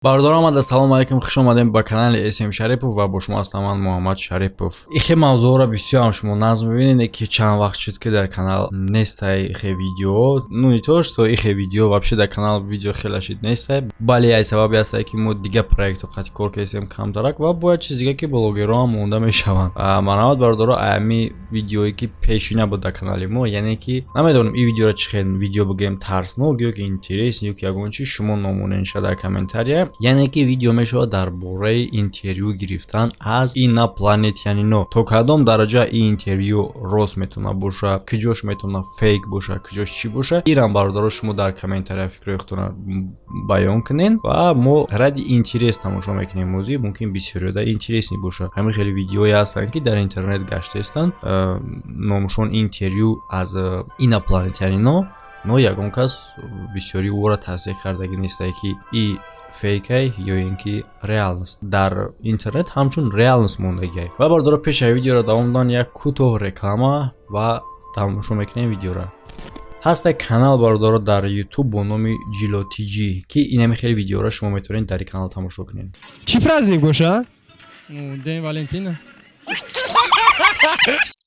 Бародарон омада, салому алайкум, хуш омадем ба канали СМ Шарипов ва бо шумо ҳастам ман, Муҳаммад Шарипов. Ихе мавзӯъро бисёрам шумо назм мебинед, ки чанд вақт шуд, ки дар канал нестай ихе видео. Ну, не то что ихе видео, вообще дар канал видео хеле шид нестай, бале ай сабаби ҳастай, ки мо дига проектҳо қати кор кардем камтарак ва бояд чиз дига, ки блогерҳо ҳам монда мешаванд. Марҳамат, бародаро, ами видеое, ки пешина буд дар канали мо, яъне ки намедонам ин видеоро чӣ хел видео бигӯем, тарснок ё ки интересный, ё ки ягон чи, шумо номонен ша дар комментария. Яъне ки видео мешавад дар бораи интервю гирифтан аз инопланетянино. То кадом дараҷа ин интервю рост метавона боша, куҷош метавона фейк боша, куҷош чӣ боша, ирам, бародаро, шумо дар комментария фикрҳои худтонро баён кунед ва мо ради интерес тамошо мекунем. Мозӣ мумкин бисёриёда интересный боша. Ҳамин хеле видеое ҳастанд, ки дар интернет гаштаистанд, номушон «Интервю аз инопланетянино», но ягон кас бисёри ӯро тасдиқ кардагӣ нестае, ки и фейкай ё ин ки реальность. Дар интернет ҳамчун реальность мондагиай. Ва, бародаро, пеш аз видеоро давом додан як кӯтоҳ реклама ва тамошо мекунем видеоро. Ҳаста канал, бародаро, дар Ютуб бо номи Ҷило Тиҷӣ, ки инами хеле видеоро шумо метавонед дар ин канал тамошо кунед. Чӣ праздник боша? День Валентина.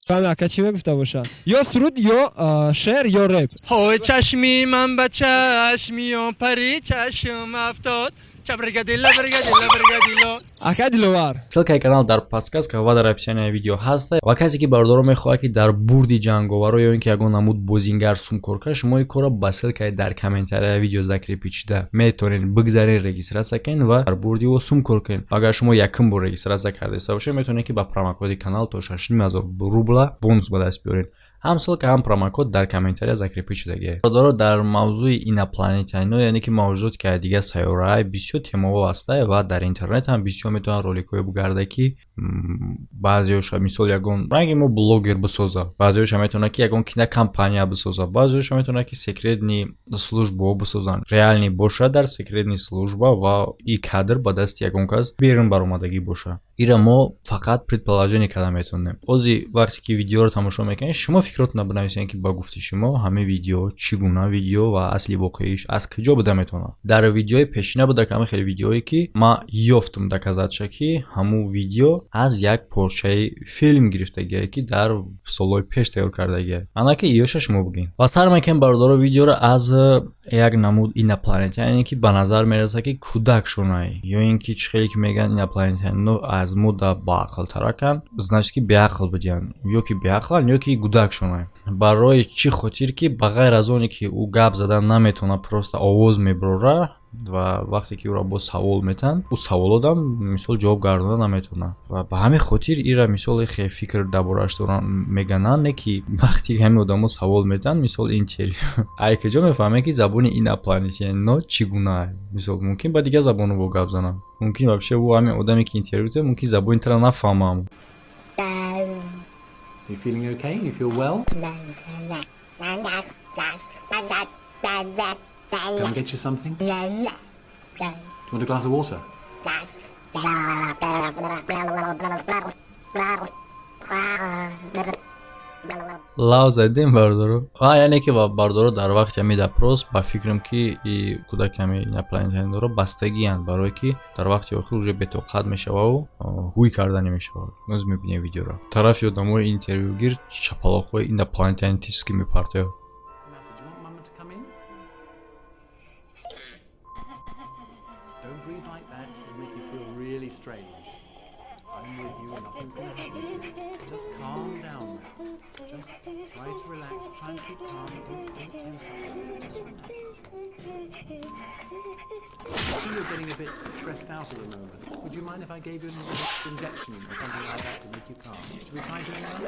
Ака, чӣ мегуфта бошад? Ё суруд, ё шеър, ё реп. Ҳой, чашми ман ба чашми он пари чашм афтод, чабригадило, бригадило, бригадило. Ака Диловар. Ссылкаи канал дар подсказка ва дар описанияи видео ҳаста. Ва касе ки, бародаро, мехоҳад, ки дар бурди ҷанговаро ё ин ки ягон намуд бозингар сумкор кунад, шумо ин корро ба ссылкаи дар комментарияи видео закрепить шуда метавонед бигзаред, регистрация кунед ва дар бурди ӯ сумкор кунед. Агар шумо якум бор регистрация кардаиста бошед, метавонед, ки ба промокоди канал то 6500 рубла бонус ба даст биёред. Ҳам ссылка, ҳам промокод дар комментария закрепить шудагиа. Бародаро, дар мавзӯи инопланетянино, яъне ки мавҷудот, ки дигар сайёраҳай, бисёр темаҳо ҳаста ва дар интернет ҳам бисёр метавонанд роликҳое бугарда, ки баъзеоша, мисол, ягон ранги мо блогер бисоза, баъзеоша метавонад, ки ягон кинокомпания бисоза, баъзеоша метавонад, ки секретный службаҳо бисозанд, реальный бошад дар секретный служба ва и кадр ба дасти ягон кас берун баромадагӣ боша. Ира мо фақат предположение карда метавонем. Ози вақте ки видеоро тамошо мекунед, шумо фикротонро бинависед, ки ба гуфти шумо ҳамин видео чӣ гуна видео ва асли воқеиш аз куҷо буда метавонад. Дар видеои пешина буда ҳамин хеле видеое, ки ман ёфтум доказатша, ки ҳамун видео аз як порчаи филм гирифтагие, ки дар солҳои пеш тайёр кардагие. Ана ки иёша шумо бигӯед. Ва сар мекунем, бародаро, видеоро аз як намуд инопланетяне, ки ба назар мерасад, ки кӯдак шунай, ё ин ки чӣ хеле ки мегӯянд, инопланетянино аз мо да баақлтараканд, значит, ки беақл будиянд, ё ки беақланд, ё ки гудак шунай. Барои чӣ хотир ки ба ғайр аз оне ки ӯ гап задан наметавонад, просто овоз мебарора ва вақте ки ӯро боз савол метаҳанд, ӯ саволодам, мисол, ҷавоб гардонда наметавонад. Ва ба ҳамин хотир ира, мисол, хе фикр дар борааш доранд, мегананд, не ки вақте ки ҳамин одамо савол метаҳанд, мисол, интервю, ай куҷо мефаҳмем, ки забони инопланетянино чӣ гуна? Мисол, мумкин ба дигар забоно бо гап зананд, мумкин вообще ӯ, ҳамин одаме ки интервю дод, мумкин забони тара нафаҳмам. You feeling okay? You feel well? Go and get you something? Do you want a glass of water? Лав задем, бародаро. А яъне ки, бародаро, дар вақти ҳамин допрос ба фикрам, ки и кӯдаки ҳамин инопланетяниро бастагианд, барое ки дар вақти охир уже бетоқат мешававу ҳуй карда намешавад. Ноз мебинем видеоро. Тарафи одамои интервюгир чапалоқҳои инопланетянический мепартояд. What's the matter? Do you want Mama to come in? Don't breathe like that. It'll make you feel really strange. I'm with you and nothing's going to happen to you. Just calm down now. Just try to relax. Try and keep calm. Don't tense up. Just relax. I think you're getting a bit stressed out at the moment. Would you mind if I gave you an injection or something like that to make you calm? Should we try doing that?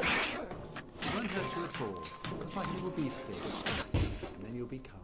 It won't hurt you at all. Just like a little bee sting. And then you'll be calm.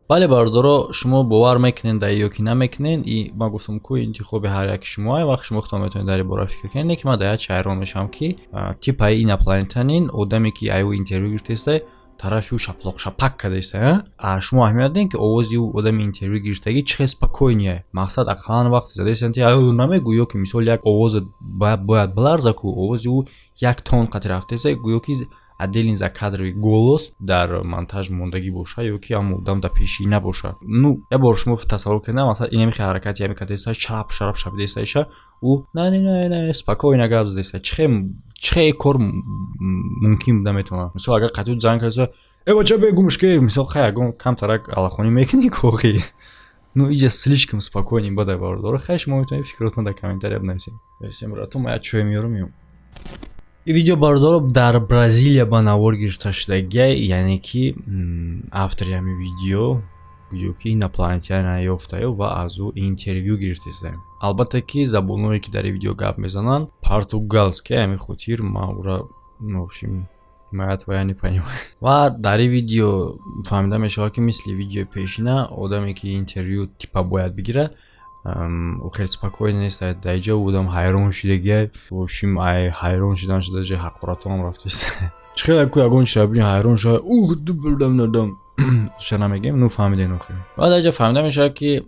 Бале, бародаро, шумо бовар мекунед дар ё ки намекунед, и ман гуфтам ку, интихоби ҳар яки шумоа. Вақт шумо худтон метавонед дар ин бора фикр кунед. Не ки ман дар як ҳайрон мешавам, ки типаи инопланетянин, одаме ки ай ӯ интервю гирифтаиста, тарафи ӯ шаплоқ шапак кардаиста. А шумо аҳамият дидем, ки овози ӯ, одами интервю гирифтагӣ, чӣ хел спокойный? Мақсад, ақаллан вақте задаистанд, намегӯ, ё ки, мисол, як овоз бояд биларза ку, овози ӯ як тон қати рафтаиста, гӯё ки Отдельный закадровый голос дар монтаж мондагӣ боша ё ки ҳам одам дар пешӣ набоша. Ну, як бор шумо тасаввур кунед, масалан, инами ҳаракати ҳами кадеса, чап шарап шабидесаиша, ӯ на, не, не, не, спокойно гап задеса. Чихе кор мумкин буда метавонад? Мисол, агар қатъи ҷанг кардеса, э, бача, бегумш ке, мисол, хай, ягон камтарак аллахонӣ мекунӣ кохи. Ну, иҷа слишком спокойный бада, бародаро. Хай, шумо метавонед фикротон дар комментария бинависед. Всем, братон, ма як чой меёрам, меём. Ин видео, бародаро, дар Бразилия ба навор гирифта шудагиай, яъне ки автори ҳамин видео гӯё ки инопланетяна ёфтаю ва аз ӯ интервю гирифтаистаем. Албатта ки забонҳое ки дар ин видео гап мезананд, португалский, ҳамин хотир ман ӯра, в общем, я твоя не понимаю. Ва дар ин видео фаҳмида мешавад, ки мисли видеои пешина одаме ки интервю типа бояд бигирад, ӯ хеле спокойно нест. Дар иҷо одам ҳайрон шидагиай. В общем, ай ҳайрон шидан шуда ҷи ҳақоратҳоам рафтааст. Чӣ хеле ку ягон чиза бини, ҳайрон шава, ух, дубурдам, ша намегем, ну, фаҳмидем охир. Ва дар иҷо фаҳмида мешавад, ки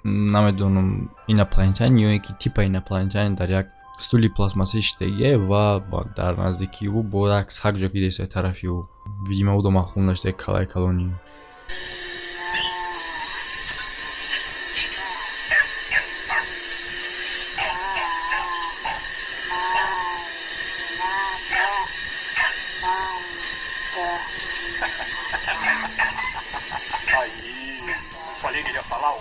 намедонам, инопланетян ё ин ки типа инопланетян дар як стули пластмассӣ шидагиай ва дар наздикии ӯ бо як саг ҷо кидеста тарафи ӯ. Видимо, ӯ домахун дошта, калаи калони. Falei que ele ia falar.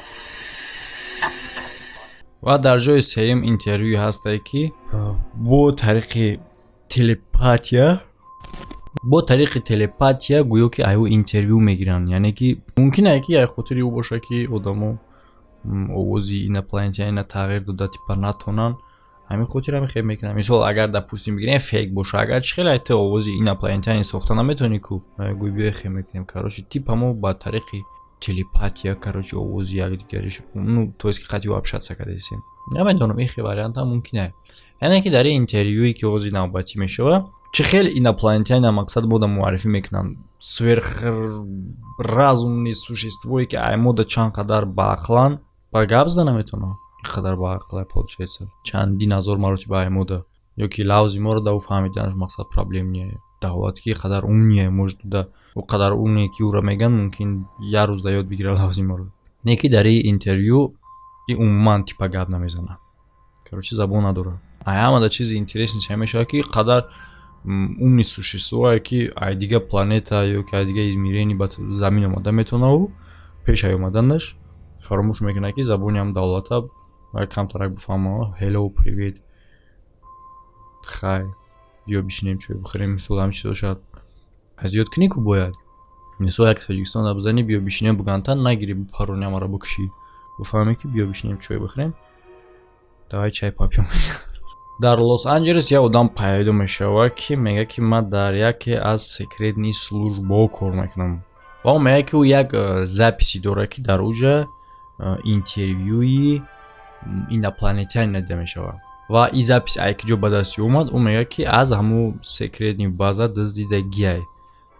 Ва дар ҷои сеюм интервюе ҳастае, ки бо тариқи телепатия гӯё ки аю интервю мегиранд. Яъне ки мумкин ае, ки ай хотири ӯ боша, ки одамо овози инопланетянина тағйир дода типа натонанд, ҳамин хотир ҳами хел мекунанд. Мисол, агар, допустим, бигирем, фейк боша, агар чӣ хел айта овози инопланетяни сохта наметавонӣ ку, гӯй биёй, хел мекунем. Короче, типа мо ба тариқи телепатия, короче, овози якдигариш, ну, то есть ки қатъи общаться кардасем. Намедонам, ин хел вариантам мумкин ае. Яъне ки дар ин интервюе ки овози навбатӣ мешавад, чӣ хел инопланетяна мақсад мода муаррифӣ мекунанд, сверхразумный существое, ки ай мода чанд қадар баақланд, ба гап зада наметавонанд, ин қадар баақла, получается, чандин ҳазор маротиба ай мода, ё ки лавзи моро да ӯ фаҳмиданаш мақсад проблем не, дар ҳолате ки қадар умные, может, да ӯ қадар умные, ки ӯро мегӯянд, мумкин як рӯз да ёд бигира лавзи моро. Не ки дар ин интервю и умуман типа гап намезанад, короче, забон надорад. Ай ҳамада чизи интересный ча мешавад, ки қадар умный существое, ки ай дига планета ё ки ай дига измерение ба замин омада метавонад, ӯ пеш ай омаданаш фаромӯш мекунад, ки забони ҳам давлата камтарак бифаҳма, hello, привет, хай, биё бишинем, чой бихӯрем, мисол, ҳамин чизо шояд аз ёд кунӣ ку бояд. Мисол, як Тоҷикистон бизанӣ, биё бишинем буганта нагирӣ, бипарони, ҳамаро бикушӣ, бифаҳмӣ, ки биё бишинем, чой бихӯрем, давай чай попьём. Дар Лос Анҷелес як одам пайдо мешавад, ки мегӯяд, ки ман дар яке аз секретный службаҳо кор мекунам, ва ӯ мегӯяд, ки ӯ як записи дорад, ки дар уҷа интервюи инопланетянина дида мешавад. Ва ин запись ай ки ҷо ба дасти омад? Ӯ мегӯяд, ки аз ҳамун секретный база дуздидагиай,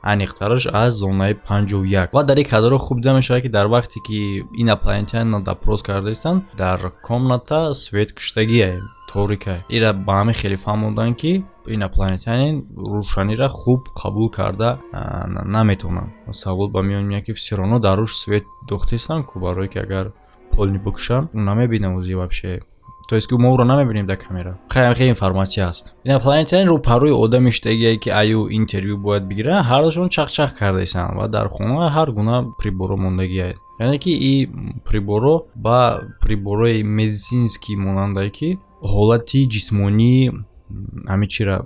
аниқтараш аз зонаи 51. Ва дар ин кадрҳо хуб дида мешавад, ки дар вақте ки инопланетянина допрос кардаистанд, дар комната свет куштагиай, торикай. Ира ба ҳамин хеле фаҳмонданд, ки инопланетянин рӯшаниро хуб қабул карда наметавонанд. Савол ба миён меяд, ки всё равно дар рӯш свет дохтаистанд ку, барое ки агар полный бикушанд, ӯ намебинад ози вообще, то есть ки мо ӯро намебинем дар камера. Хеле хеле информатсия ҳаст. Инопланетянин рӯпарӯи одами шудагие, ки аю интервю бояд бигирад, ҳардушон чақчақ кардаистанд ва дар хона ҳар гуна приборо мондагиай. Яъне ки и приборо ба приборои медицинский монандае, ки ҳолати ҷисмонии ҳамин чира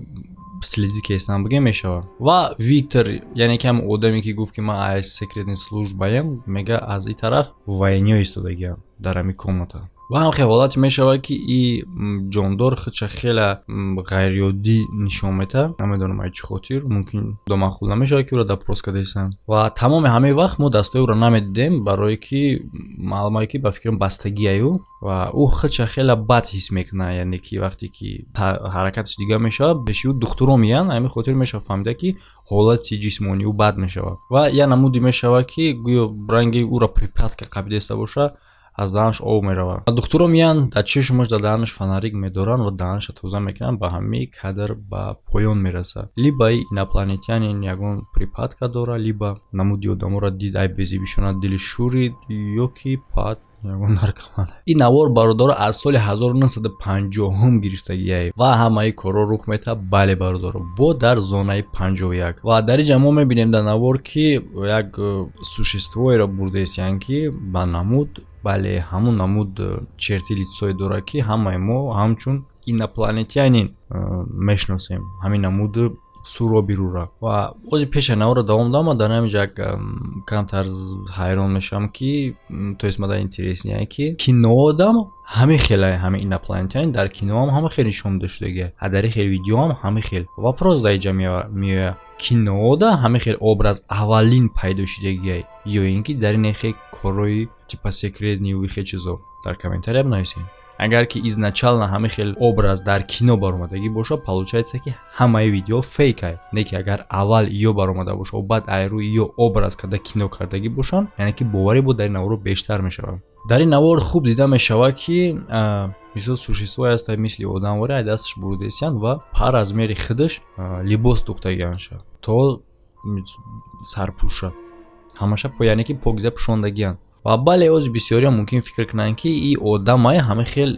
следить кестан бигем мешавад. Ва Виктор, яъне ки ҳамн одаме, ки гуфт, ки ман аз секретный службаям, мега, аз ин тараф военныйҳо истодагиам дар ҳамин комната. Ва ҳам хел ҳолате мешавад, ки и ҷондор худша хеле ғайриоддӣ нишон медиҳад. Намедонам, ай чӣ хотир, мумкин домаъқул намешавад, ки ӯро допрос кардаистанд. Ва тамоми ҳамин вақт мо дастои ӯро намедидем, барое ки маълумае, ки ба фикрам бастагиаю, ва ӯ худша хеле бад ҳис мекунад. Яъне ки вақте ки ҳаракаташ дигар мешавад, пеши ӯ духтуро меянд. Ҳамин хотир мешавад фаҳмида, ки ҳолати ҷисмонии ӯ бад мешавад ва як намуде мешавад, ки гӯё ранги ӯро припадка қабидаиста бошад. Аз даҳанаш об меравад. Духтуро меянд, дар чишмаш, дар даҳанаш фонарик медоранд ва даҳанаша тоза мекунанд. Ба ҳамаи кадр ба поён мерасад. Либо инопланетянин ягон припадка дора, либо намуди одаморо дид, ай безебишона дили шӯрид, ё ки пат ягон наркоман. Ин навор, бародаро, аз соли 1950-ум гирифтагиай ва ҳамаи корҳо рух метаҳад. Бале, бародаро, бо дар зонаи 51. Ва дар инҷа мо мебинем дар навор, ки як существоеро бурдесиянд, ки ба намуд, бале, ҳамун намуд черты лицое дорад, ки ҳамаи мо ҳамчун инопланетянин мешиносем, ҳамин намуд суроби рура. Ва бози пеша наворро давом додам, дар ҳамин ҷа як камтар ҳайрон мешавам, ки, то есть, мада интереснее, ки киноодам ҳамин хеле, ҳамин инопланетянин дар киноам ҳама хел нишон дода шудагия, а дар ин хел видеоам ҳамин хел. Вопрос дар инҷа меояд: киноода ҳамин хел образ аввалин пайдо шудагия ё ин ки дар ин хел корҳои типа секретный хел чизо? Дар комментария бинависед. Агар ки изначально ҳамин хел образ дар кино баромадагӣ бошад, получается, ки ҳамаи видео фейкай. Не ки агар аввал ё баромада бошад, баъд айрӯи ё образ карда кино кардагӣ бошанд, яъне ки боварӣ бо дар ин наворо бештар мешавад. Дар ин навор хуб дида мешавад, ки мисол существое ҳаста, мисли одамворе, ай дасташ бурдесиянд ва по размери худаш либос духтагианша, то сарпӯша ҳамаша, яъне ки покиза пӯшондагианд. Ва бале, ози бисёриам мумкин фикр кунанд, ки и одамай ҳама хел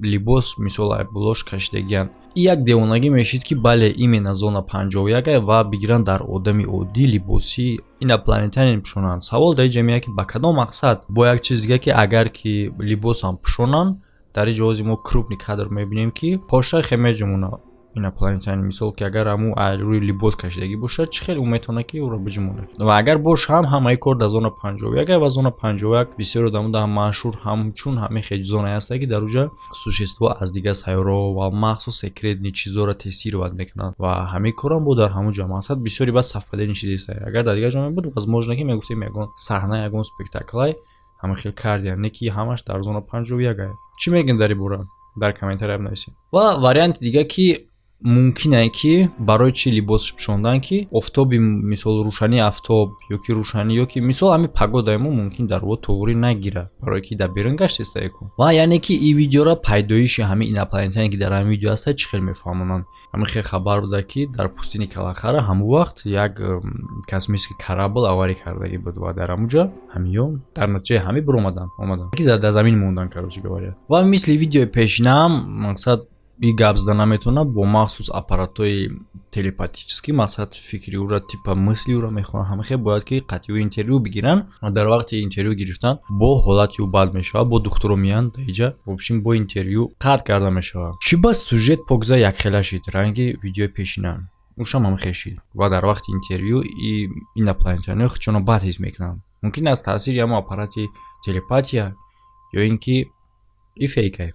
либос, мисол, булош кашидагианд. И як девонагӣ мешид, ки бале, именно зона 51 ва бигиранд, дар одами оддӣ либоси инопланетянин пӯшонанд. Савол дар ин ҷа ки ба кадом мақсад? Бо як чиз дига, ки агар ки либосам пӯшонанд, дар ин ҷо ози мо крупный кадр мебинем, ки поша хе меҷумона инопланетянин. Мисол, ки агар ҳамун рӯи либос кашидагӣ бошад, чӣ хел ӯ метавонад, ки ӯро биҷумонад? Ва агар бош ҳам ҳамаи кор дар зона 51 ва зона 51 бисёр одамо дар машҳур ҳамчун ҳамин хел зонае ҳастад, ки дар уҷа существо аз дигар сайёраҳо ва махсус секретный чизҳоро тестировать мекунанд. Ва ҳамин корам бо дар ҳамун ҷо мақсад бисёри баъд совпадение шидааст. Агар дар дигар ҷо мебуд, возможно, ки мегуфтем ягон саҳна, ягон спектаклай ҳама хел кардиям, не ки ҳамаш дар зона 51. Чӣ мегӯед дар ин бора? Дар комментария бинависед. Ва варианти дига, ки мумкине, ки барои чӣ либосш пӯшондан, ки офтоби, мисол, рӯшании афтоб ё ки рӯшанӣ, ё ки мисол ҳамин погодаи мо мумкин дар во туғрӣ нагирад, барое ки дар берун гаштестаеку. Ва яъне ки ин видеоро пайдоиши ҳамин инопланетяне, ки дар ҳамин видео ҳастад, чӣ хел мефаҳмонанд? Ҳамин хел хабар буда, ки дар пустыни Калахара ҳамон вақт як космический корабль авария кардагӣ буд ва дар ҳамун ҷо ҳамиё дар натиҷаи ҳамин биромадан, омадан, ки дар замин мондан, короче говоря. Ва мисли видеои пешинаам, мақсад, и гап зада наметавонад, бо махсус аппаратҳои телепатический, мақсад, фикри ӯра, типа мысли ӯра мехонанд. Ҳама хел бояд, ки қатъи интервю бигиранд ва дар вақти интервю гирифтан бо ҳолати ӯ бад мешавад, бо духтуро меянд даиҷа. В общем, бо интервю қатъ карда мешавад. Чӣ ба сюжет покиза якхела шид, ранги видеои пешина ушам ҳама хел шид. Ва дар вақти интервю инопланетяниҳо худшонро бад ҳис мекунанд, мумкин аз таъсири ҳамон аппарати телепатия ё ин ки и фейкае.